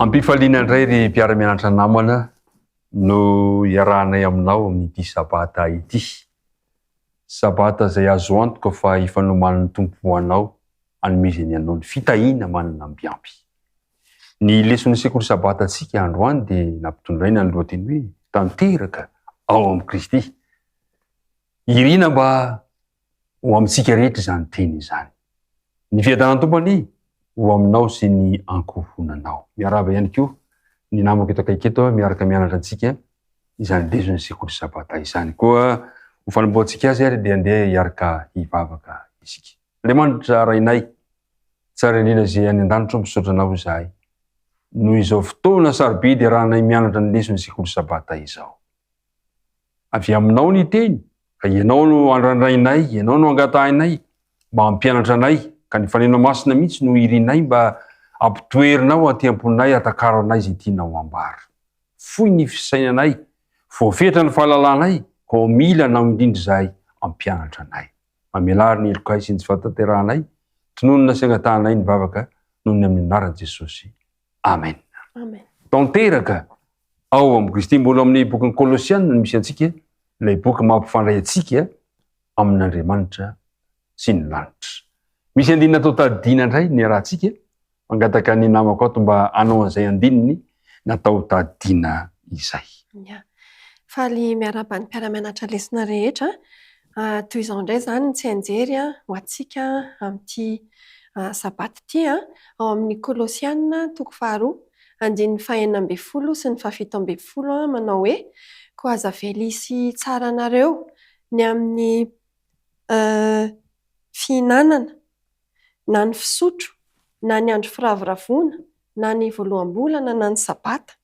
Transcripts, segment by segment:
Am-pifaliana indray ry mpiara-mianatra namana no iarahanay aminao amin'ity sabata ity. Sabata izay azo antoka fa efa nomanin'ny Tompo ho anao hanomezany anao ny fitahiana manana ambiampy. Ny leson'ny sekoly sabatantsika androany dia nampitondraina ny lohateny hoe Tanteraka ao amin'i Kristy. Irina mba ho amintsika rehetra izany teny izany. Ny fiadanan'ny Tompo anie ho aminao sy ny ankohonanao. Miarahaba ihany koa ny namako eto akaiky eto miaraka mianatra antsika izany leson'ny sekoly sabata izany. Koa ho fanombohantsika azy ary dia andeha hiaraka hivavaka isika. Andriamanitra Rainay, tsara indrindra izay any an-danitra, misaotra Anao izahay noho izao fotoana sarobidy iarahanay mianatra ny leson'ny sekoly sabata izao. Avy aminao ny teny, ka Ianao no andrandrainay, Ianao no angatahinay mba hampianatra anay, ka ny Faneno Masina mihitsy no irinay mba hampitoerinao aty am-ponay hatakaranay izay tianao hambara. Fohy ny fisainanay, voafetra ny fahalalanay, koa mila Anao indrindra izahay hampianatra anay. Mamelà ary ny helokay sy ny tsy fahatanterahanay, tononina sy angatahanay ny vavaka noho ny amin'ny anaran'i Jesosy. Amen. Amen. Tanteraka ao amin'i Kristy. Mbola amin'ny bokin'ny Kolosiana no misy antsika, ilay boky mampifandray antsika amin'Andriamanitra sy ny lanitra. Misy andininy natao tadidiana indray ny arahantsika. Mangataka ny namako ato mba hanao an'izay andininy natao tadidiana izay. Ya. Faly miarahaba ny mpiara-mianatra lesona rehetra. Toy izao indray izany ny tsianjery ho antsika amin'ity sabata ity, ao amin'ny Kolosiana toko faharoa, andininy fahenina ambin'ny folo sy ny fahafito ambin'ny folo manao hoe, Koa aza avela hisy hitsara anareo ny amin'ny fihinanana, na ny fisotro, na ny andro firavoravoana, na ny voaloham-bolana, na ny sabata.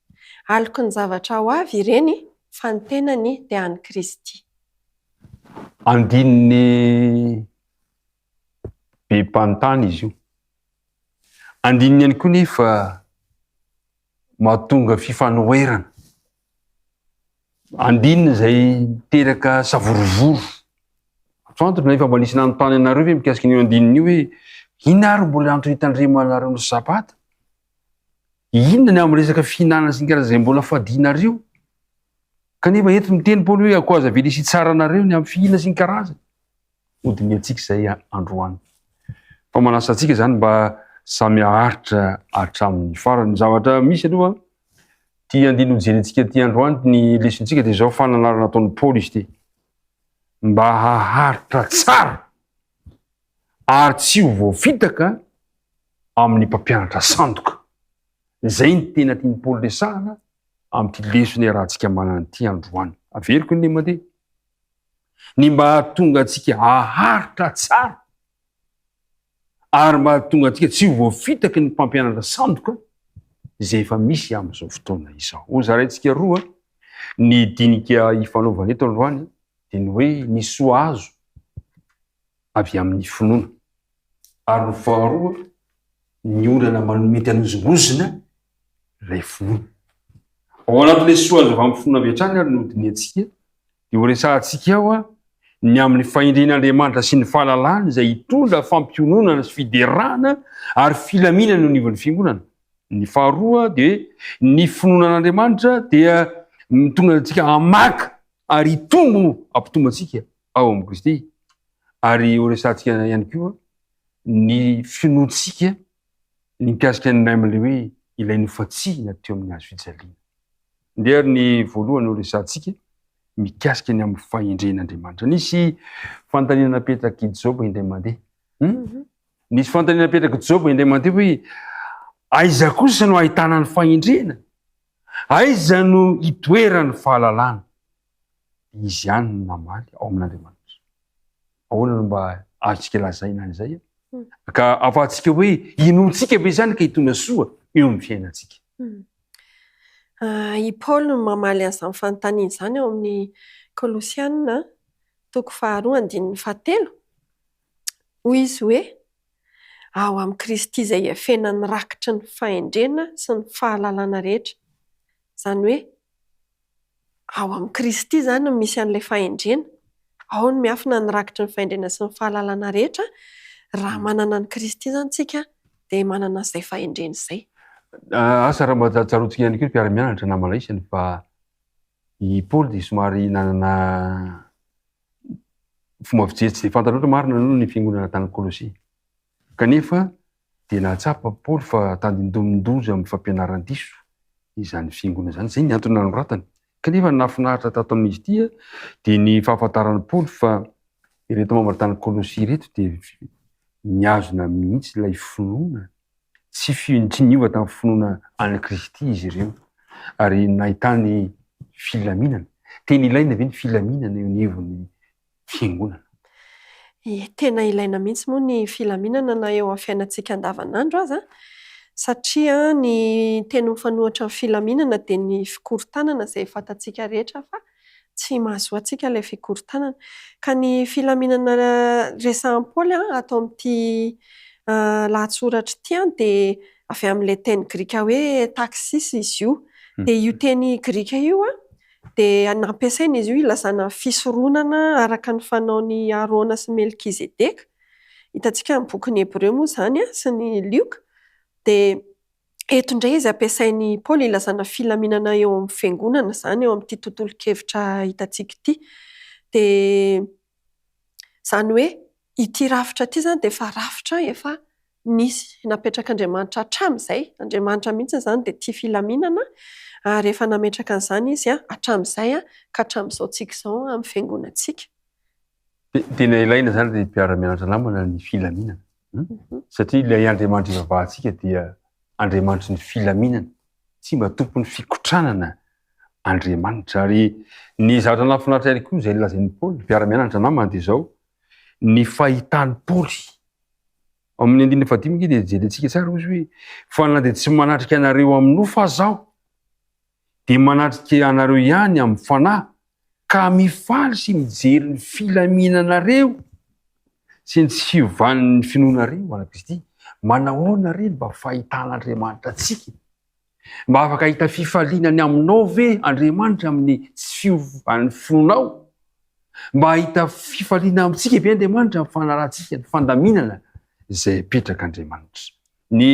Aloky ny zavatra ho avy ireny, fa ny tenany dia an'i Kristy. Andininy be mpanontany izy io. Andininy ihany koa nefa mahatonga fifanoherana. Andininy izay miteraka savorovoro. Fantatra na efa mba nisy nanontany anareo ve mikasika an'io andininy io hoe inona ary mbola antony hitandremanareo ny sabata? Inona ny amin'ny resaka fihinanana sy ny karazana izay mbola fadianareo? Kanefa eto miteny Paoly hoe akoa aza avela hisy hitsara anareo ny amin'ny fihinana sy ny karazany. Hodinihantsika izay androany. Fa manasa antsika izany mba samy haharitra hatramin'ny farany. Ny zavatra misy aloha, ty andininy hojerentsika ty androany, ny lesontsika dia izao fananarana ataon'i Paoly izy ity. Mba haharitra tsara ary tsy ho voafitaka amin'ny mpampianatra sandoka. Izay ny tena tian'i Paoly resahana amin'ity lesona iarahantsika manana ity androany. Averiko ny mandeha. Ny mba hahatonga antsika haharitra tsara ary mba hahatonga antsika tsy ho voafitaky ny mpampianatra sandoka izay efa misy amin'izao fotoana izao. Ho zaraintsika roa ny dinika ifanaovana eto androany dia ny hoe ny soa azo avy amin'ny finoana. Ary ny faharoa, ny olana mety hanozongozona ilay finoana. Ao anatin'ilay soa azo avy amin'ny finoana avy hatrany ary no hodinihantsika, dia horesahantsika ao ny amin'ny fahendren'Andriamanitra sy ny fahalalany izay hitondra fampiononana sy fiderana ary filaminana eo anivon'ny fiangonana. Ny faharoa dia ny finoana an'Andriamanitra dia mitondra antsika hamaka ary hitombo hampitombo antsika ao amin'i Kristy. Ary horesahantsika ihany koa ny finoantsika ny mikasika ny amin'ilay hoe ilay nofantsihina teo amin'ny hazo fijaliana. Ndeha ary ny voalohany horesahantsika mikasika ny amin'ny fahendren'Andriamanitra. Nisy fanontaniana napetrak'i Joba indray mandeha. Hmm? Nisy fanontaniana napetrak'i Joba indray mandeha hoe aiza kosa no ahitana ny fahendrena? Aiza no itoeran'ny fahalalana? Izy ihany no namaly ao amin'Andriamanitra. Ahoana no mba azontsika lazaina an'izay? Hmm. Ka ahafahantsika hoe inoantsika ve izany ka hitondra soa eo amin'ny fiainantsika? Hmm. Ah, i Paoly no mamaly an'izany fanontaniana izany ao amin'ny Kolosiana toko faharoa andininy fahatelo. Hoy izy hoe, Ao amin'i Kristy izay iafenan'ny rakitry ny fahendrena sy ny fahalalana rehetra. Izany hoe Ao amin'i Kristy izany no misy an'ilay fahendrena. Ao no miafina ny rakitry ny fahendrena sy ny fahalalana rehetra. Raha manana an'i Kristy izany isika dia manana an'izay fahendrena izay. Asa raha mba tsaroantsika ihany koa ny mpiara-mianatra namana isany fa i Paoly dia somary nanana fomba fijery tsy dia fantatra loatra marina aloha ny fiangonana tany Kolosia. Kanefa dia nahatsapa Paoly fa tandindomin-doza amin'ny fampianaran-diso izany fiangonana izany. Izay ny antony nanoratany. Kanefa ny nahafinaritra tato amin'izy ity dia ny fahafantaran'i Paoly fa ireto mambra tany Kolosia ireto dia nihazona mihitsy ilay finoana, tsy tsy niova tamin'ny finoana an'i Kristy izy ireo ary nahitany filaminana. Tena ilaina ve ny filaminana eo anivon'ny fiangonana? Ie, tena ilaina mihitsy moa ny filaminana na eo amin'ny fiainantsika andavanandro aza, satria ny teny mifanohitra amin'ny filaminana dia ny fikorontanana izay fantatsika rehetra fa tsy mahazo antsika ilay fikorontanana. Ka ny filaminana resahin'i Paoly ato amin'ity lahatsoratra ity dia avy amin'ilay teny grika hoe taxis izy io. Dia io teny grika io dia nampiasaina izy io hilazana ny fisoronana araka ny fanaon'i Arona sy Melkizedeka. Hitantsika amin'ny bokin'ny Hebreo moa izany sy ny Lioka. Dia eto indray izy ampiasain'i Paoly hilazana filaminana eo amin'ny fiangonana izany eo amin'ity tontolon-kevitra hitantsika ity. Dia izany hoe ity rafitra ity izany dia efa rafitra efa nisy napetrak'Andriamanitra hatramin'izay. Andriamanitra mihitsy izany dia tia filaminana ary efa nametraka an'izany izy hatramin'izay ka hatramin'izao tsika izao amin'ny fiangonantsika. Tena ilaina izany ry mpiara-mianatra namana ny filaminana. Satria ilay Andriamanitra ivavahantsika dia Andriamanitry ny filaminana, tsy mba tompon'ny fikotranana Andriamanitra. Ary ny zavatra nahafinaritra ihany koa izay nolazain'i Paoly, mpiara-mianatra namana, dia izao, ny fahitan'i Paoly. Ao amin'ny andininy fahadimy ange dia jerentsika tsara hozy hoe, fa na dia tsy manatrika anareo amin'ny nofo aza aho, dia manatrika anareo ihany amin'ny fanahy, ka mifaly sy mijery ny filaminanareo sy ny tsy fiovan'ny finoanareo an'i Kristy. Manahoana re ny mba fahitan'Andriamanitra antsika? Mba afaka hahita fifaliana ny aminao ve Andriamanitra amin'ny tsy fiovan'ny finoanao? Mba hahita fifaliana amintsika ve Andriamanitra amin'ny fanarahantsika ny fandaminana izay apetrak'Andriamanitra? Ny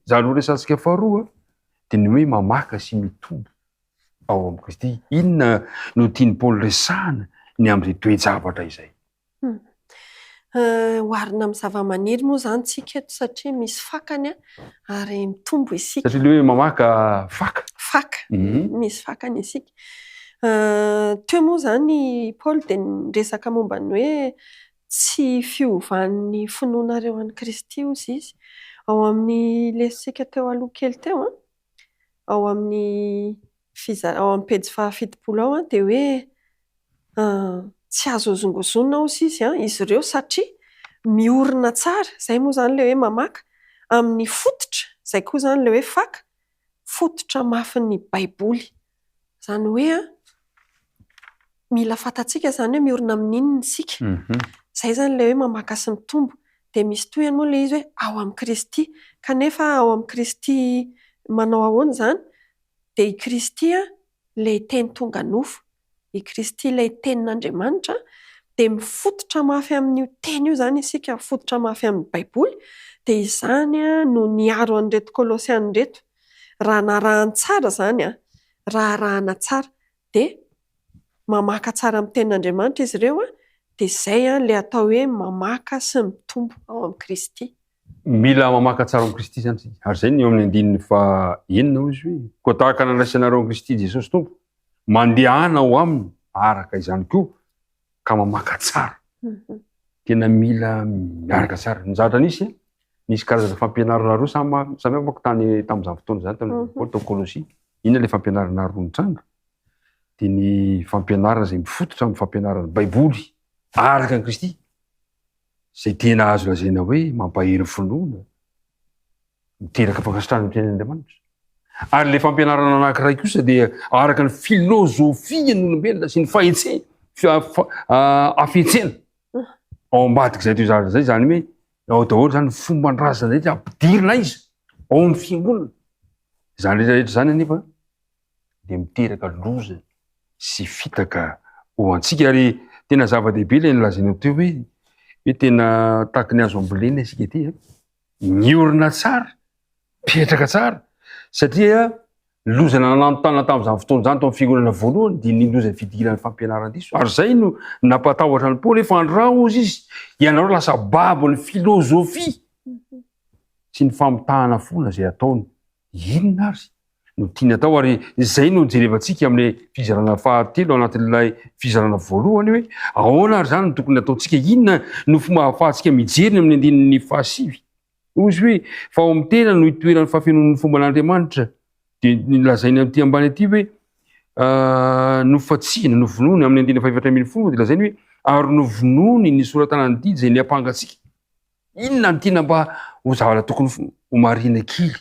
zavatra resahantsika faharoa dia ny hoe mamaka sy mitombo ao amin'i Kristy. Inona no tian'i Paoly resahana ny amin'izay toe-javatra izay? Oharina amin'ny zavamaniry moa izany tsika eto satria misy fakany ary mitombo isika. Satria ilay hoe mamaka faka. Faka, misy fakany isika. Teo moa izany i Paoly dia niresaka momba ny hoe tsy fiovan'ny finoanareo an'i Kristy hozy izy. Ao amin'ny lesotsika teo aloha kely teo, ao amin'ny fiza- ao amin'ny pejy fahafitopolo ao dia hoe tsy azo hozongozonina hozy izy an, izy ireo satria miorina tsara, izay moa izany ilay hoe mamaka, amin'ny fototra, izay koa izany ilay hoe faka, fototra mafin'ny Baiboly. Izany hoe an, mila fantatsika izany hoe miorina amin'inona isika. Izay izany ilay hoe mamaka sy mitombo. Dia misy tohiny moa ilay izy hoe ao amin'i Kristy. Kanefa ao amin'i Kristy manao ahoana izany? Dia i Kristy ilay Teny tonga nofo. I Kristy ilay Tenin'Andriamanitra. Dia mifototra mafy amin'io Teny io izany isika, mifototra mafy amin'ny Baiboly. Dia izany no niaro an'ireto Kolosiana ireto. Raha narahany tsara izany, raha arahana tsara, dia mamaka tsara amin'ny Tenin'Andriamanitra izy ireo, dia izay ilay atao hoe mamaka sy mitombo ao amin'i Kristy. Mila mamaka tsara ao amin'i Kristy izany isika. Ary izay ny eo amin'ny andininy faha-enina hoy izy hoe, Koa tahaka ny nandraisanareo an'i Kristy Jesosy Tompo, mandehana ao aminy araka izany koa, ka mamaka tsara. Tena mila miaraka tsara. Ny zavatra nisy, nisy karazana fampianarana roa samy samy hafa manko tany tamin'izany fotoana izany tany Paoly tao Kolosia. Inona ilay fampianarana roa nitranga? Dia ny fampianarana izay mifototra amin'ny fampianaran'ny Baiboly araka an'i Kristy, izay tena azo lazaina hoe mampahery finoana, miteraka fankasitrahana ny tenin'Andriamanitra. Ary ilay fampianarana anankiray kosa dia araka ny filozofian'olombelona sy ny fahetsena, hafetsena ao ambadik'izay toe-javatra izay, izany hoe ao daholo izany ny fomban-drazana rehetra ampidirina aiza? Ao amin'ny fiangonana. Izany rehetra rehetra izany anefa dia miteraka loza sy fitaka ho antsika. Ary tena zava-dehibe ilay nolazainao teo hoe hoe tena tahaka ny hazo ambolena isika ity, miorina tsara. Mipetraka tsara satria loza nananontanona tamin'izany fotoana izany tao amin'ny fiangonana voalohany dia ny loza fidiran'ny fampianaran-diso. Ary izay no nampatahotra an'i Paoly hoe fandrao hozy izy, ianareo lasa babon'ny filozofia sy ny famitahana foana izay ataony. Inona ary no tiany atao? Ary izay no jerevantsika amin'ilay fizarana fahatelo anatin'ilay fizarana voalohany hoe ahoana ary izany no tokony ataontsika? Inona no fomba ahafahantsika mijery ny amin'ny andininy fahasivy? Hoy izy hoe, fa ao amin'ny tena no itoeran'ny fahafenoan'ny fomban'Andriamanitra. Dia ny lazainy amin'ity ambany ity hoe, nofatsihina, novonoiny, amin'ny andininy fahefatra 14 dia lazainy hoe, ary novonoiny ny sora-tanan'ny didy izay niampanga antsika. Inona no tiana mba ho zavatra tokony ho marihina kely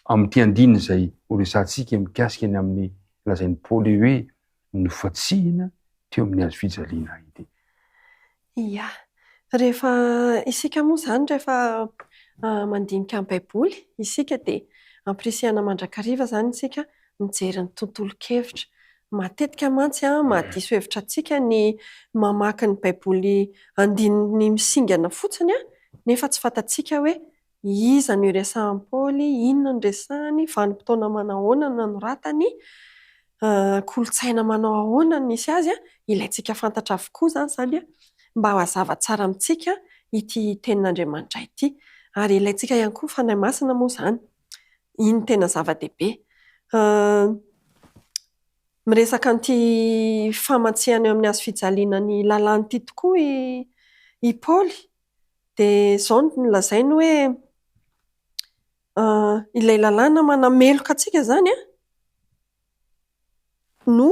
amin'ity andininy izay horesahantsika mikasika ny amin'ny lazain'i Paoly hoe nofatsihina teo amin'ny hazo fijaliana ity? Ia. Rehefa isika moa izany rehefa mandinika ny Baiboly isika dia ampirisihana mandrakariva izany isika mijery ny tontolon-kevitra. Matetika mantsy mahadiso hevitra antsika ny mamaky ny Baiboly andininy misingana fotsiny nefa tsy fantatsika hoe iza no iresahan'i Paoly, inona no resahany, vanim-potoana manahoana no nanoratany, kolontsaina manao ahoana no nisy azy. Ilaintsika fantatra avokoa izany izany mba hazava tsara amintsika ity tenin'Andriamanitra ity. Ary ilaintsika ihany koa ny Fanahy Masina moa izany. Iny no tena zava-dehibe. Miresaka an'ity famantsihana eo amin'ny hazo fijaliana ny lalàna ity tokoa i Paoly. Dia izao no nolazainy hoe ilay lalàna manameloka antsika izany an, no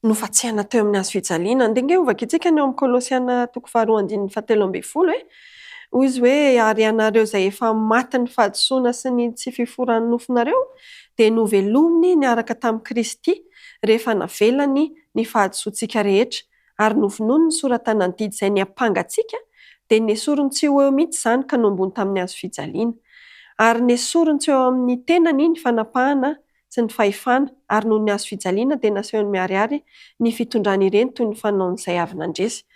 nofantsihana teo amin'ny hazo fijaliana. Andeha ange hovakintsika ny ao amin'ny Kolosiana toko faharoa andininy fahatelo ambin'ny folo e. Hoy izy hoe, ary ianareo izay efa matin'ny fahadisoana sy ny tsy fiforan'ny nofonareo dia novelominy niaraka tamin'i Kristy rehefa navelany ny fahadisoantsika rehetra ary novonoiny ny sora-tanan-didy izay niampanga antsika, dia nesoriny tsy ho eo mihitsy izany ka nombony tamin'ny hazo fijaliana. Ary nesoriny tsy ho eo amin'ny tenany ny fanapahana sy ny fahefana, ary noho ny hazo fijaliana dia nasehony miharihary ny fitondrany ireny toy ny fanaon'izay avy nandresy.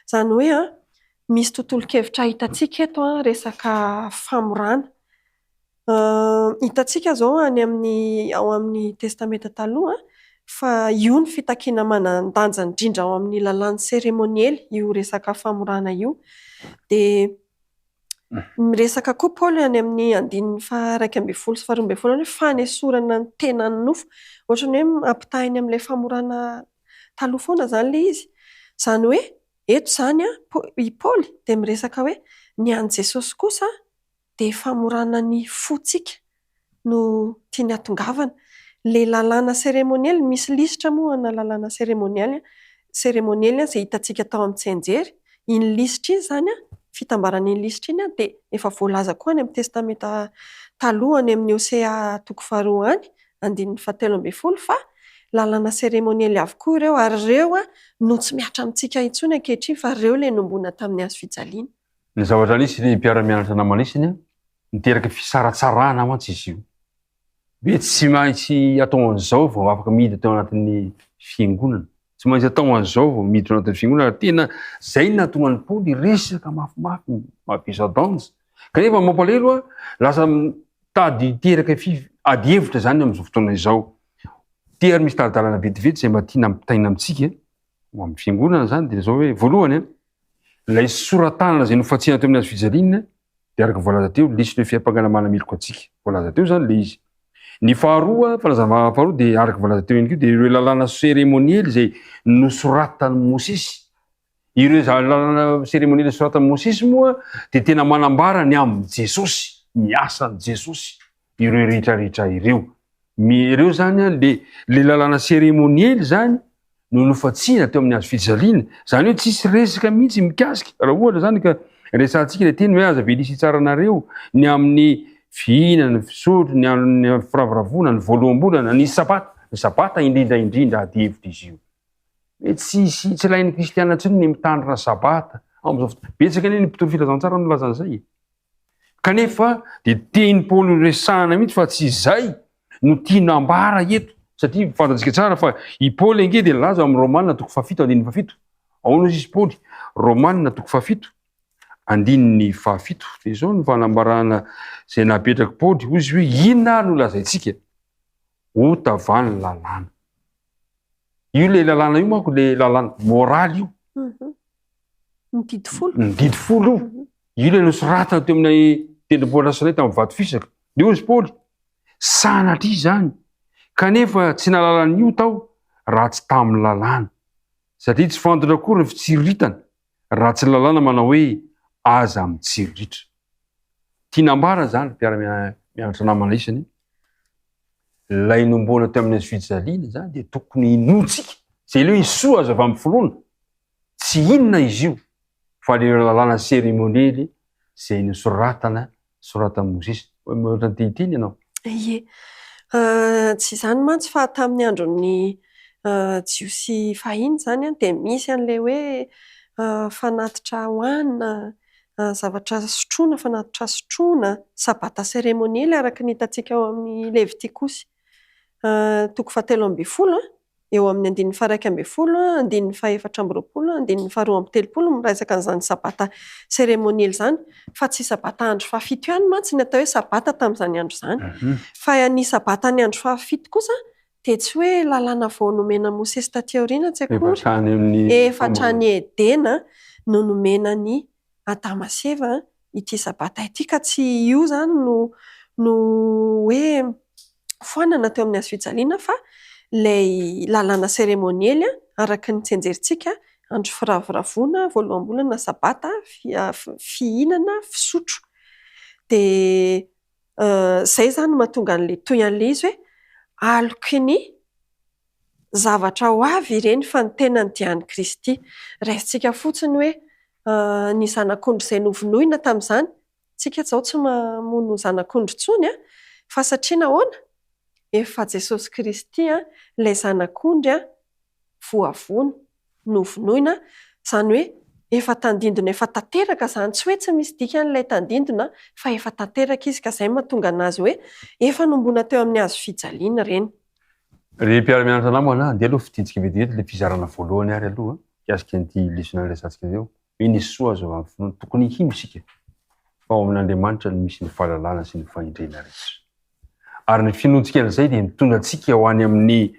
Izany hoe misy tontolon-kevitra hitantsika eto resaka famorana. Hitantsika izao any amin'ny ao amin'ny Testamenta Taloha fa io no fitakiana manan-danja indrindra ao amin'ny lalàn'ny seremoniely io resaka famorana io. Dia miresaka koa Paoly any amin'ny andininy faha-11 sy faha-12 any hoe fanesorana ny tenan'ny nofo. Ohatran'ny hoe ampitahainy amin'ilay famorana taloha foana izany ilay izy. Izany hoe eto izany i Paoly dia miresaka hoe ny an'i Jesosy kosa dia famorana ny fontsika no tiany hatongavana. Ilay lalàna seremoniely, misy lisitra moa ana lalàna seremonialy, seremoniely izay hitantsika tao amin'ny tsianjery, iny lisitra iny izany, fitambaran'iny lisitra iny dia efa voalaza koa any amin'ny testamenta taloha any amin'ny Hosea toko faharoa any, andininy fahatelo ambin'ny folo fa lalàna seremoniely avokoa ireo ary ireo no tsy mihatra amintsika intsony ankehitriny fa ireo ilay nombona tamin'ny hazo fijaliana. Ny zavatra nisy ry mpiara-mianatra namana isany an, niteraka fisaratsarahana mantsy izy io. Hoe tsy maintsy atao an'izao vao afaka miditra ao anatin'ny fiangonana. Tsy maintsy atao an'izao vao miditra ao anatin'ny fiangonana. Ary tena izay no nahatonga an'i Paoly hiresaka mafimafy, mavesa-danja. Kanefa mampalahelo an, lasa mitady hiteraka ady hevitra izany amin'izao fotoana izao. Ity ary misy tari-dalana vetivety izay mba tiana ampitaina amintsika, ho amin'ny fiangonana izany, dia izao hoe, voalohany an, Ilay sora-tanana izay nofantsihana teo amin'ny hazo fijaliana dia araka ny voalaza teo, lisitry ny fiampangana manameloka antsika. Voalaza teo izany ilay izy. Ny faharoa, fanazavana faharoa dia araka ny voalaza teo ihany koa dia ireo lalàna seremoniely izay nosoratan'i Mosesy. Ireo lalàna seremoniely nosoratan'i Mosesy moa dia tena manambara ny amin'i Jesosy, ny asan'i Jesosy, ireo rehetra rehetra ireo. Ireo izany an, le le lalàna seremoniely izany no nofatsiana teo amin'ny hazo fijaliana. Izany hoe tsisy resaka mihitsy mikasika, raha ohatra izany ka resahantsika ilay teny hoe aza velisy hitsara anareo ny amin'ny fihinana, ny fisotro, ny amin'ny firavoravoana, ny voaloham-bolana, ny sabata, ny sabata indrindra indrindra ady hevitra izy io. Hoe tsisy, tsy ilain'ny kristiana intsony ny mitandrina sabata amin'izao fotoana. Betsaka anie ny mpitory filazantsara no milaza an'izay e. Kanefa dia tian'i Paoly horesahana mihitsy fa tsy izay no tiana ambara eto, satria fantatsika tsara fa i Paoly ange dia nilaza ao amin'ny Romana toko fahafito andininy fahafito. Ahoana hozy izy Paoly? Romana toko fahafito. andininy fahafito, dia izao no fanambarana izay napetrak'i Paoly, hoy izy hoe, inona ary no lazaintsika? Ota va ny lalàna? Io ilay lalàna io manko ilay lalàna moraly io. Mhm. Ny didy folo. Ny didy folo io. Mhm. Io ilay nosoratana teo amin'ny tendrombohitra Sinay tamin'ny vato fisaka. Dia hoy izy Paoly, sanatria izany, kanefa tsy nahalala ny ota aho raha tsy tamin'ny lalàna. Satria tsy fantatra akory ny fitsiriritana raha tsy ny lalàna manao hoe aza mitsiriritra. Tiana ambara izany ry mpiara-mianatra namana isany, ilay nomboana teo amin'ny hazo fijaliana izany dia tokony hinoantsika, izay ilay hoe soa azo avy amin'ny finoana, tsy inona izy io fa ilay lalàna seremoniely izay nosoratana soratan'i Mosesy. Ohatran'ny te hiteny ianao. Ie. Tsy izany mantsy fa tamin'ny andron'ny Jiosy fahiny izany dia misy an'ilay hoe fanatitra hohanina, zavatra sotroina, fanatitra sotroina, sabata seremoniely araka ny hitantsika ao amin'ny Levitikosy toko fahatelo ambin'ny folo. Eo amin'ny andininy faha-11, andininy faha-24, andininy faha-32 miresaka an'izany sabata seremoniely izany, fa tsy sabata andro fahafito ihany mantsy ny atao hoe sabata tamin'izany andro izany. Fa ny sabata ny andro fahafito kosa dia tsy hoe lalàna vao nomena Mosesy taty aoriana tsy akory. Efa hatrany Edena no nomena an'i Adama sy Eva ity sabata ity ka tsy io izany no no hoe foanana teo amin'ny hazo fijaliana fa ilay lalàna seremoniely araka ny tsianjerintsika, andro firavoravoana, voaloham-bolana, sabata, fihinana, fisotro. Dia izay izany no mahatonga an'ilay toy an'ilay izy hoe aloky ny zavatra ho avy ireny fa ny tenany dia an'i Kristy. Raisintsika fotsiny hoe ny zanak'ondry izay novonoina tamin'izany, tsika izao tsy mamono zanak'ondry intsony fa satria nahoana? Efa Jesosy Kristy ilay zanak'ondry voavono, novonoina, izany hoe efa tandindona efa tanteraka izany, tsy hoe tsy misy dikany ilay tandindona fa efa tanteraka izy ka izay no mahatonga an'azy hoe efa nombona teo amin'ny hazo fijaliana ireny. Ry mpiara-mianatra namana, andeha aloha fidintsika vetivety ilay fizarana voalohany ary aloha mikasika an'ity lesona niresahantsika teo, hoe ny soa azo avy amin'ny finoana. Tokony hino isika fa ao amin'Andriamanitra no misy ny fahalalana sy ny fahendrena rehetra. Ary ny finoantsika an'izay dia mitondra antsika ho any amin'ny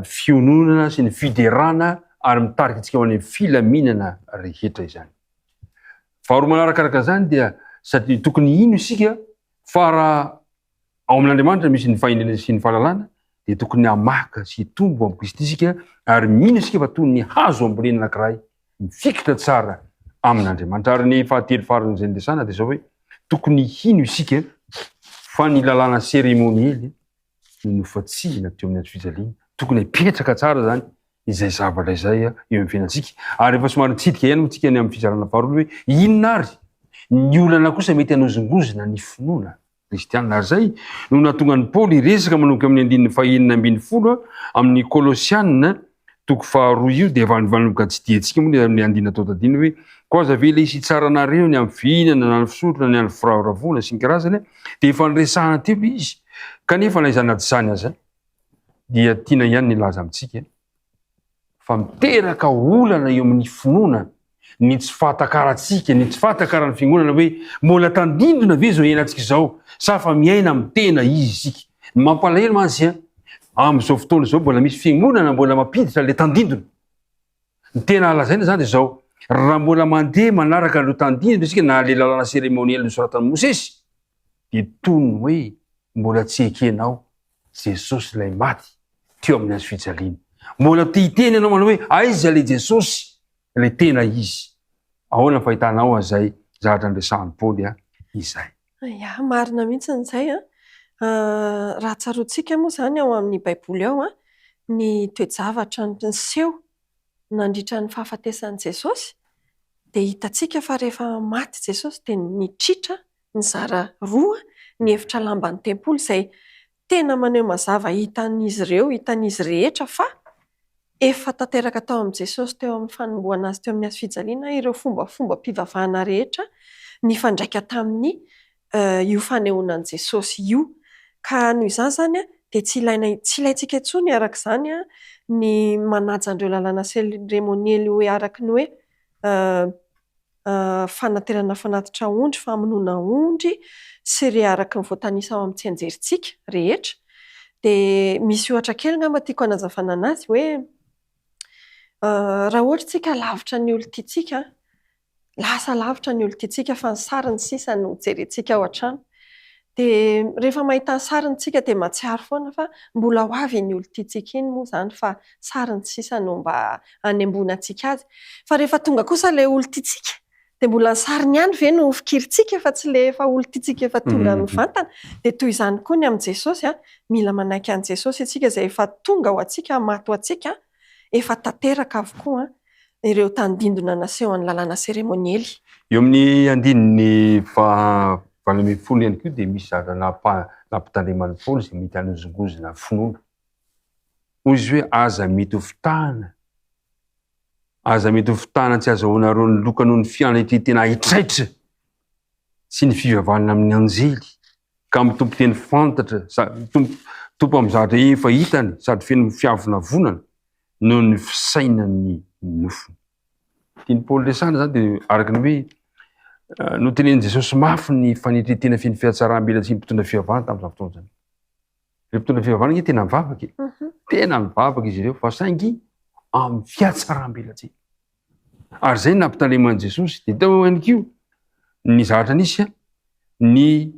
fiononana sy ny fiderana ary mitarika antsika ho any amin'ny filaminana rehetra izany. Faharoa manarakaraka izany dia satria tokony hino isika fa raha Ao amin'Andriamanitra misy ny fahendrena sy ny fahalalana, dia tokony hamaka sy hitombo amin'i Kristy isika, ary mino isika fa toy ny hazo ambolena anankiray mifikitra tsara amin'Andriamanitra. Ary ny fahatelo farany izay niresahana dia izao hoe, tokony hino isika fa ny lalàna seremoniely no nofatsihina teo amin'ny hazo fijaliana. Tokony hipetraka tsara izany izay zavatra izay eo amin'ny fiainantsika. Ary efa somary nitsidika ihany moa tsika ny amin'ny fizarana faharoa hoe inona ary ny olana kosa mety hanozongozona ny finoana kristiana. Ary izay no nahatonga an'i Paoly hiresaka manomboka amin'ny andininy fahenina ambin'ny folo amin'ny Kolosiana toko faharoa io, dia efa manomboka tsidihantsika moa ilay amin'ny andininy atao tadino hoe koa aza avela hisy hitsara anareo ny amin'ny fihinana na ny fisotro na ny amin'ny firavoravoana sy ny karazany, dia efa niresahana teo ilay izy. Kanefa na izany na tsy izany aza dia tiana ihany ny hilaza amintsika fa miteraka olana eo amin'ny finoana ny tsy fahatakarantsika, ny tsy fahatakaran'ny fiangonana hoe mbola tandindona ve izao iainantsika izao sa fa miaina amin'ny tena izy isika. Ny mampalahelo mantsy an, amin'izao fotoana izao mbola misy fiangonana mbola mampiditra ilay tandindona. Ny tena lazaina izany dia izao, raha mbola mandeha manaraka an'ireo tandindona isika na ilay lalàna seremoniely nosoratan'i Mosesy, dia toy ny hoe mbola tsy ekenao Jesosy ilay maty teo amin'ny hazo fijaliana. Mbola te hiteny ianao manao hoe aiza ilay Jesosy, ilay tena izy. Ahoana ny fahitanao an'izay zavatra niresahan'i Paoly izay? Ya, marina mihitsy izay an. Raha tsaroantsika moa izany ao amin'ny Baiboly ao ny toe-javatra niseho nandritra ny fahafatesan'i Jesosy, dia hitantsika fa rehefa maty Jesosy dia nitritra nizara roa ny efitra lamban'ny tempoly izay tena maneho mazava hitan'izy ireo, hitan'izy rehetra fa efa tanteraka tao amin'i Jesosy teo amin'ny fanombohana azy teo amin'ny hazo fijaliana ireo fombafombam-pivavahana rehetra nifandraika tamin'ny io fanehoana an'i Jesosy io. Ka noho izany izany dia tsy ilaina, tsy ilaintsika intsony araka izany ny manaja an'ireo lalàna seremoniely hoe araka ny hoe. Fanaterana fanatitra ondry, famonoana ondry sy re araka ny voatanisa ao amin'ny tsianjerintsika rehetra. Dia misy ohatra kely angamba tiako hanazavana anazy hoe raha ohatra isika lavitra ny olon-tiantsika, lasa lavitra ny olon-tiantsika fa ny sariny sisa no jerentsika ao an-trano. Dia rehefa mahita ny sariny isika dia mahatsiaro foana fa mbola ho avy iny olon-tiantsika iny moa izany fa sariny sisa no mba hanemboana antsika azy. Fa rehefa tonga kosa ilay olon-tiantsika dia mbola ny sariny ihany ve no fikirintsika fa tsy ilay efa olon-tiantsika efa tonga mivantana. Dia toy izany koa ny amin'i Jesosy, mila manaiky an'i Jesosy isika izay efa tonga ho antsika, maty ho antsika, efa tanteraka avokoa ireo tandindona nasehon'ny lalàna seremoniely. Eo amin'ny andininy faha 18 ihany koa dia misy zavatra nampitandreman'i Paoly izay mety hanozongozona finoana. Hoy izy hoe, Aza mety ho fitahana, aza mety ho fitahana tsy azahoanareo ny loka noho ny fianetren-tena haitraitra sy ny fivavahana amin'ny anjely, ka mitompo teny fantatra, mitompo amin'ny zavatra efa hitany sady feno fiavonavonana noho ny fisainan'ny nofony. Tian'i Paoly resahina izany dia araka ny hoe eh, notenenin'i Jesosy mafy ny fanetren-tena feno fihatsaram-belatsihy mpitondra fivavahana tamin'izany fotoana izany. Ireo mpitondra fivavahana ange tena mivavaka e. Mhm. Tena mivavaka izy ireo fa saingy amin'ny fihatsaram-belatsihy. Ary izay no nampitaleman'i Jesosy. Dia teo ihany koa ny zavatra nisy ny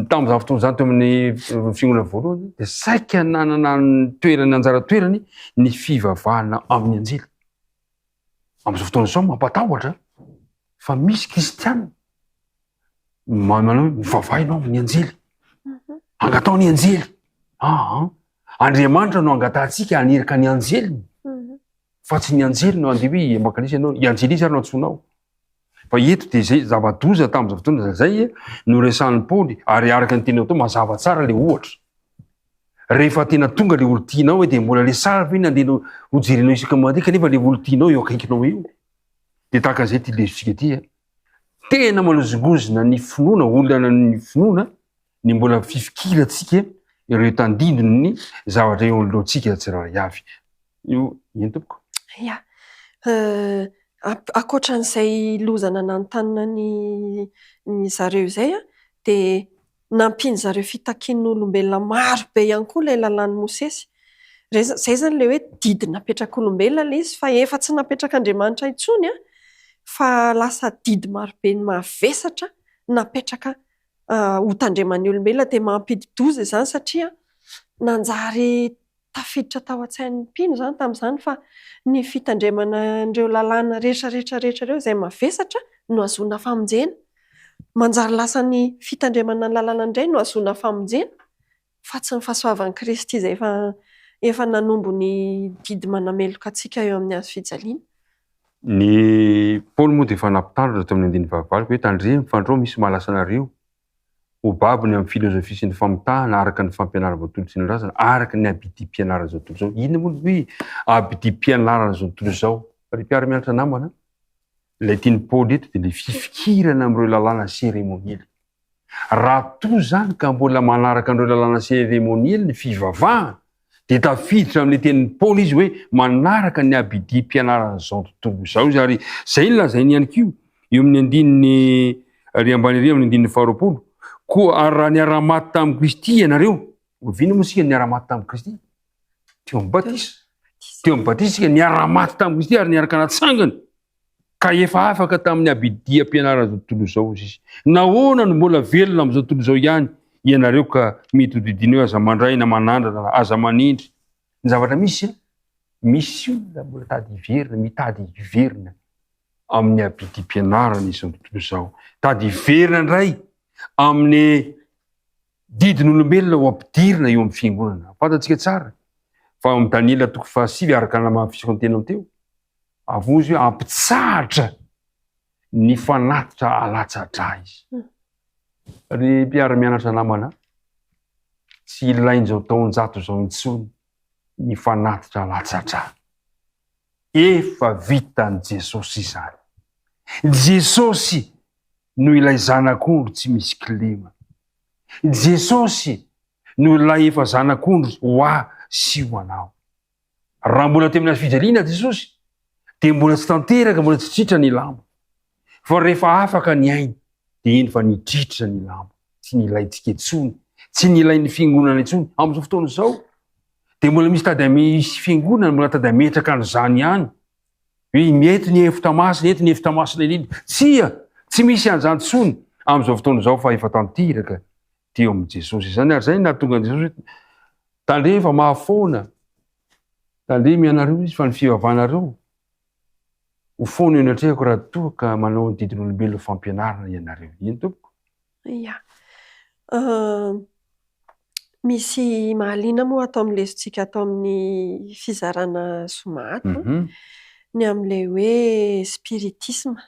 tamin'izany fotoana izany teo amin'ny fiangonana voalohany dia saika nanana ny toerany anjara toerany ny fivavahana amin'ny anjely. Amin'izao fotoana izao mampatahotra fa misy kristiana manao hoe mivavaha ianao amin'ny anjely. Mhm. Angatao ny anjely. Ah, Andriamanitra no angatahantsika haniraka ny anjeliny. Mhm. Fa tsy ny anjely no andeha hoe makanisa ianao, i anjely iza ary no antsoinao? Fa eto dia izay zava-doza tamin'izao fotoana izay no resahin'i Paoly ary araka ny teny atao mazava tsara ilay ohatra. Rehefa tena tonga ilay olon-tianao hoe dia mbola ilay sary ve no andeha ho jerenao isaka mandeha kanefa ilay olon-tianao eo akaikinao eo. Dia tahaka an'izay ity lesontsika ity. Eh. Tena manozongozona ny finoana, olana ny finoana, ny mbola fifikirantsika ireo tandindon'ny zavatra eo anoloantsika tsirairay avy. Io eny tompoko. Ya. Ankoatra an'izay loza nananontanona ny ny zareo izay an, dia nampian'ny zareo fitakian'olombelona maro be ihany koa ilay lalàn'i Mosesy. Izay izany ilay hoe didy napetrak'olombelona ilay izy fa efa tsy napetrak'Andriamanitra intsony an, fa lasa didy maro be mavesatra napetraka ho tandreman'ny olombelona dia mampidi-doza izany satria nanjary tafiditra tao an-tsain'ny mpino izany tamin'izany fa ny fitandremana an'ireo lalàna rehetra rehetra rehetra ireo izay mavesatra no ahazoana famonjena. Manjary lasa ny fitandremana ny lalàna indray no ahazoana famonjena fa tsy ny fahasoavan'i Kristy izay efa efa nanombo ny didy manameloka antsika eo amin'ny hazo fijaliana. Ny Paoly moa dia efa nampitandrina teo amin'ny andininy fahavalo hoe tandremo fandrao misy mahalasa anareo ho babony amin'ny filozofia sy ny famitahana araka ny fampianarana voatolotry ny razana, araka ny abidim-pianaran'izao tontolo izao. Inona moa ny hoe abidim-pianaran'izao tontolo izao? Ry mpiara-mianatra namana, ilay tian'i Paoly eto dia ilay fifikirana amin'ireo lalàna seremoniely. Raha toa izany ka mbola manaraka an'ireo lalàna seremoniely ny fivavahana, dia tafiditra amin'ilay tenin'i Paoly izy hoe manaraka ny abidim-pianaran'izao tontolo izao izy, ary izay no lazainy ihany koa eo amin'ny andininy ary ambany ery amin'ny andininy faharoapolo, Koa ary raha niara-maty tamin'i Kristy ianareo, oviana moa isika niara-maty tamin'i Kristy? Teo amin'ny batisa. Teo amin'ny batisa isika niara-maty tamin'i Kristy ary niaraka natsangana. Ka efa afaka tamin'ny abidiam-pianaran'izao tontolo izao izy. Nahoana no mbola velona amin'izao tontolo izao ihany ianareo ka mety hodidina hoe aza mandray na manandrana, aza manindry. Ny zavatra misy, misy olona mbola tady hiverina, mitady hiverina amin'ny abidiam-pianarana izao tontolo izao. Tady hiverina indray amin'ny didin'olombelona ho ampidirina eo amin'ny fiangonana. Fantatsika tsara fa ao amin'ny Daniela toko fahasivy araka ny namafisiko ny tenany teo, Avozy hoe hampitsahatra ny fanatitra alatsa-drà izy. Ry mpiara-mianatra namana, tsy ilain'izao taonjato izao intsony ny fanatitra alatsa-drà. Efa vitan'i Jesosy izany. Jesosy no ilay Zanak'ondry tsy misy kilema. Jesosy no ilay efa Zanak'ondry ho ahy sy ho anao. Raha mbola teo amin'ny hazo fijaliana Jesosy, dia mbola tsy tanteraka, mbola tsy tritra ny lamba. Fa rehefa afaka ny ainy dia iny fa nitritra ny lamba, tsy nilaintsika intsony, tsy nilain'ny fiangonana intsony. Amin'izao fotoana izao dia mbola misy tady misy fiangonana mbola tady hametraka an'izany ihany. Hoe eto ny efitra masina, eto ny efitra masina indrindra. Tsia, tsy misy an'izany intsony amin'izao fotoana izao fa efa tanteraka teo amin'i Jesosy izany. Ary izay no nahatonga an'i Jesosy hoe tandremo fa mahafoana, tandremo ianareo izy fa ny fivavahanareo ho foana eo anatrehako raha toa ka manao ny didin'olombelona ho fampianarana ianareo. Eny tompoko. Ia. Misy mahaliana moa ato amin'ny lesontsika ato amin'ny fizarana zoma ato, ny amin'ilay hoe spiritisme.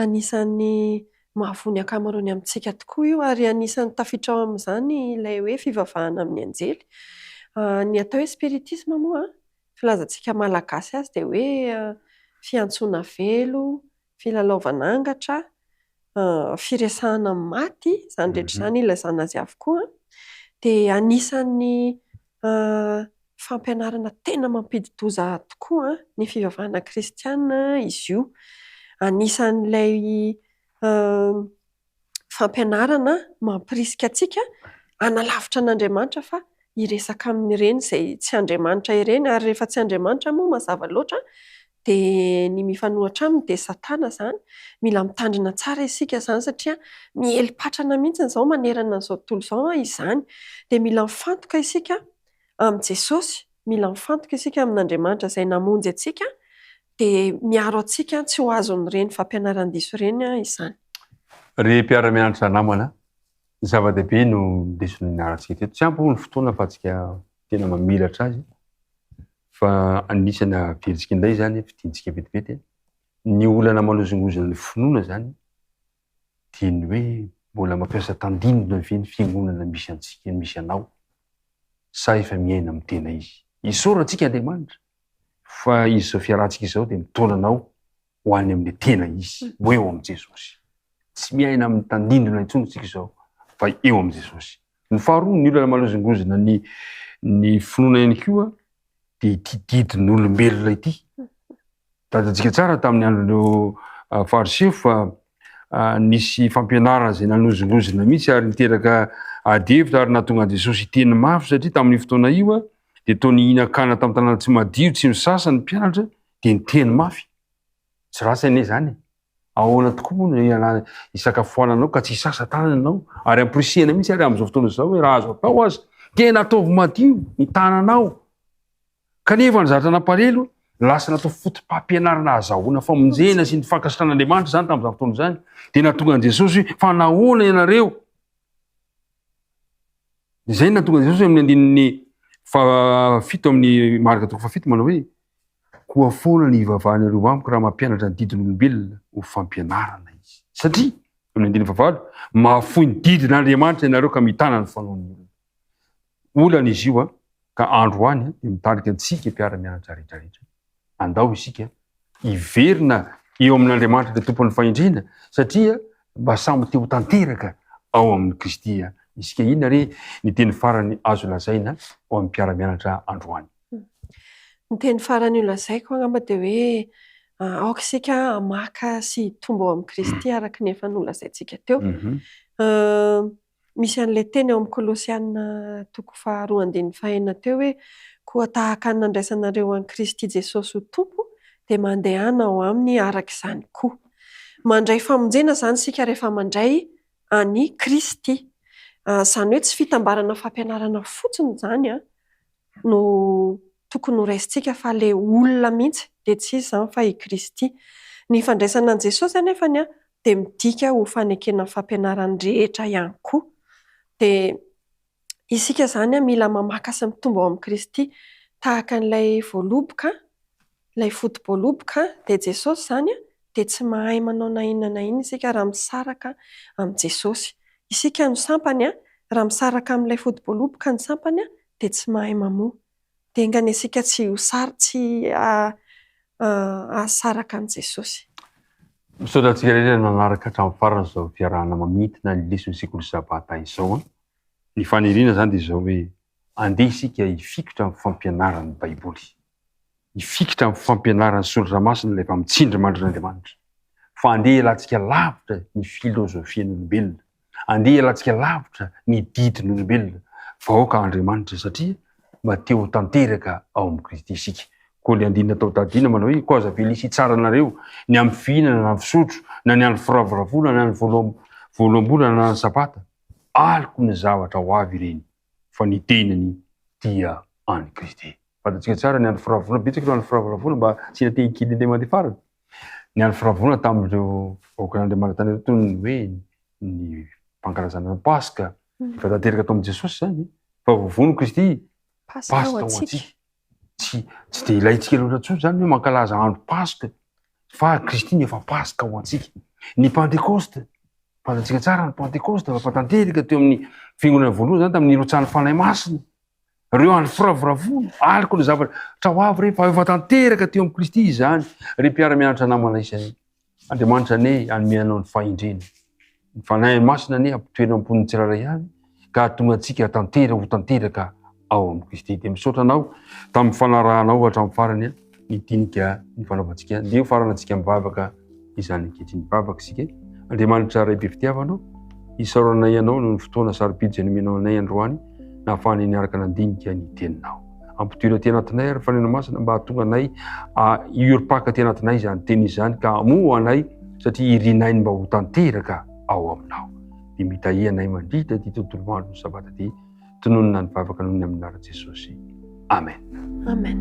Anisan'ny mahavoa ny ankamaroany amintsika tokoa io ary anisan'ny tafiditra ao amin'izany ilay hoe fivavahana amin'ny anjely. Ny atao hoe spiritisme moa, filazantsika malagasy azy dia hoe fiantsoana velo, filalaovana angatra, firesahana amin'ny maty, izany rehetra izany ilazana azy avokoa. Dia anisan'ny fampianarana tena mampidi-doza tokoa ny fivavahana kristiana izy io. Anisan'ilay fampianarana mampirisika antsika hanalavitra an'Andriamanitra fa hiresaka amin'ireny izay tsy Andriamanitra ireny ary rehefa tsy Andriamanitra moa mazava loatra dia ny mifanohitra aminy dia Satana izany. Mila mitandrina tsara isika izany satria miely patrana mihitsy izao manerana an'izao tontolo izao izany. Dia mila mifantoka isika amin'i Jesosy, mila mifantoka isika amin'Andriamanitra izay namonjy antsika dia miaro antsika tsy ho azon'ireny fampianaran-diso ireny izany. Ry mpiara-mianatra namana, zava-dehibe no lesona nianarantsika teto. Tsy ampy moa ny fotoana fa tsika tena mamelatra azy fa anisany averintsika indray izany, fidintsika vetivety, ny olana manozongozona ny finoana izany dia ny hoe mbola mampiasa tandindona ve ny fiangonana misy antsika, misy anao sa efa miaina amin'ny tena izy. Isaorantsika Andriamanitra fa izao fiarahantsika izao dia mitaona anao ho any amin'ilay tena izy, ho eo amin'i Jesosy. Tsy miaina amin'ny tandindona intsony isika izao fa eo amin'i Jesosy. Ny faharoa, ny olana manozongozona ny ny finoana ihany koa dia ity didin'olombelona ity. Tadidintsika tsara tamin'ny andron'ireo ah, Fariseo fa ah, nisy fampianarana izay nanozongozona mihitsy ary niteraka ady hevitra ary nahatonga an'i Jesosy hiteny mafy satria tamin'io fotoana io ah, dia toa nihinan-kanina tamin'ny tanàna tsy madio, tsy misasa ny mpianatra dia niteny mafy. Tsy ratsy anie izany e. Ahoana tokoa moa no ialana isakafoananao ka tsy hisasa tanana ianao? Ary amporisihana mihitsy ary amin'izao fotoana izao hoe raha azo atao aza, tena ataovy madio ny tananao. Kanefa ny zavatra nampalelo, lasa natao foto-pampianarana ahazahoana famonjena sy ny fankasitrahan'Andriamanitra izany tamin'izany fotoana izany. Dia nahatonga an'i Jesosy hoe, fa nahoana ianareo? Izay no nahatonga an'i Jesosy amin'ny andininy fahafito amin'ny Marka toko fahafito manao hoe, koa foana ny hivavahanareo amiko raha mampianatra ny didin'olombelona ho fampianarana izy. Satria, amin'ny andininy fahavalo, mahafoy ny didin'Andriamanitra ianareo ka mitana ny fanaon'ny olona. Olana izy io ka androany dia mitarika antsika mpiara-mianatra rehetra rehetra. Andao isika hiverina eo amin'Andriamanitra ilay Tompon'ny fahendrena satria mba samy te ho tanteraka ao amin'i Kristy isika. Inona re ny teny farany azo lazaina ho amin'ny mpiara-mianatra androany? Ny teny farany ho lazaiko angamba dia hoe aoka isika hamaka sy hitombo ao amin'i Kristy araka ny efa nolazaintsika teo. Misy an'ilay teny ao amin'ny Kolosiana toko faharoa andininy fahenina teo hoe, Koa tahaka ny nandraisanareo an'i Kristy Jesosy ho Tompo, dia mandehana ao aminy araka izany koa. Mandray famonjena izany isika rehefa mandray an'i Kristy. Izany hoe tsy fitambarana fampianarana fotsiny izany no tokony ho raisintsika fa ilay olona mihitsy dia tsy iza izany fa i Kristy. Ny fandraisana an'i Jesosy anefany dia midika ho fanekena ny fampianarany rehetra ihany koa. Dia isika izany mila mamaka sy mitombo ao amin'i Kristy tahaka an'ilay voaloboka, ilay foto-boaloboka dia Jesosy izany dia tsy mahay manao na inona na inona isika raha misaraka amin'i Jesosy. Isika no sampany, raha misaraka amin'ilay foto-boaloboka ny sampany dia tsy mahay mamoa. Dia enga anie isika tsy ho sary, tsy hahasaraka an'i Jesosy. Misaotra antsika rehetra nanaraka hatramin'ny farany izao fiarahana mamintina ny leson'ny sekoly sabata izao. Ny faniriana izany dia izao hoe andeha isika hifikitra amin'ny fampianaran'ny Baiboly. Hifikitra amin'ny fampianaran'ny Soratra Masina ilay efa mitsindrimandrin'Andriamanitra. Fa andeha hialantsika lavitra ny filozofian'olombelona. Andeha hialantsika lavitra ny didin'olombelona. Vahoaka Andriamanitra satria mba te ho tanteraka ao amin'i Kristy isika. Koa ilay andininy atao tadidina manao hoe, koa aza avela hisy hitsara anareo ny amin'ny fihinana na ny fisotro, na ny andro firavoravoana, na ny voaloham-bolana, na ny sabata. Aloky ny zavatra ho avy ireny, fa ny tenany dia an'i Kristy. Fantatsika tsara ny andro firavoravoana, betsaka ireo andro firavoravoana mba tsy hita te hikely indray mandeha farany. Ny andro firavoravoana tamin'ireo vahoakan'Andriamanitra tany ireo toy ny hoe ny fankalazana ny Paska, efa tanteraka tao amin'i Jesosy izany, fa voavono Kristy, Paska ho antsika. Tsy tsy dia ilaintsika loatra intsony izany hoe mankalaza andro Paska, fa Kristy no efa Paska ho antsika. Ny Pantekosta, fantatsika tsara ny Pantekosta fa tanteraka teo amin'ny fiangonana voalohany izany tamin'ny nirotsahan'ny Fanahy Masina. Ireo andro firavoravoana, aloky ny zavatra ho avy ireny fa efa tanteraka teo amin'i Kristy izany. Ry mpiara-mianatra namana isany, Andriamanitra anie hanome anao ny fahendrena. Ny Fanahy Masina anie hampitoetra am-pon'ny tsirairay avy ka hahatonga antsika tantera ho tanteraka ao amin'i Kristy. Dia misaotra anao tamin'ny fanarahanao hatramin'ny farany ny dinika ny fanaovantsika. Ndeha ho faranantsika mivavaka izany ankehitriny. Mivavaka isika. Andriamanitra Ray be fitiavana, isaoranay Anao noho ny fotoana sarobidy izay nomenao anay androany nahafahanay niaraka nandinika ny teninao. Ampidiro aty anatinay ary Fanahy Masina mba hahatonga anay hiorim-paka aty anatinay izany teny izany ka hamoha anay satria irinay ny mba ho tanteraka ao aminao. Dia mitahia anay mandritra ity tontolo andro ny sabata ity. Tononina ny vavaka noho ny amin'ny anaran'i Jesosy. Amen. Amen.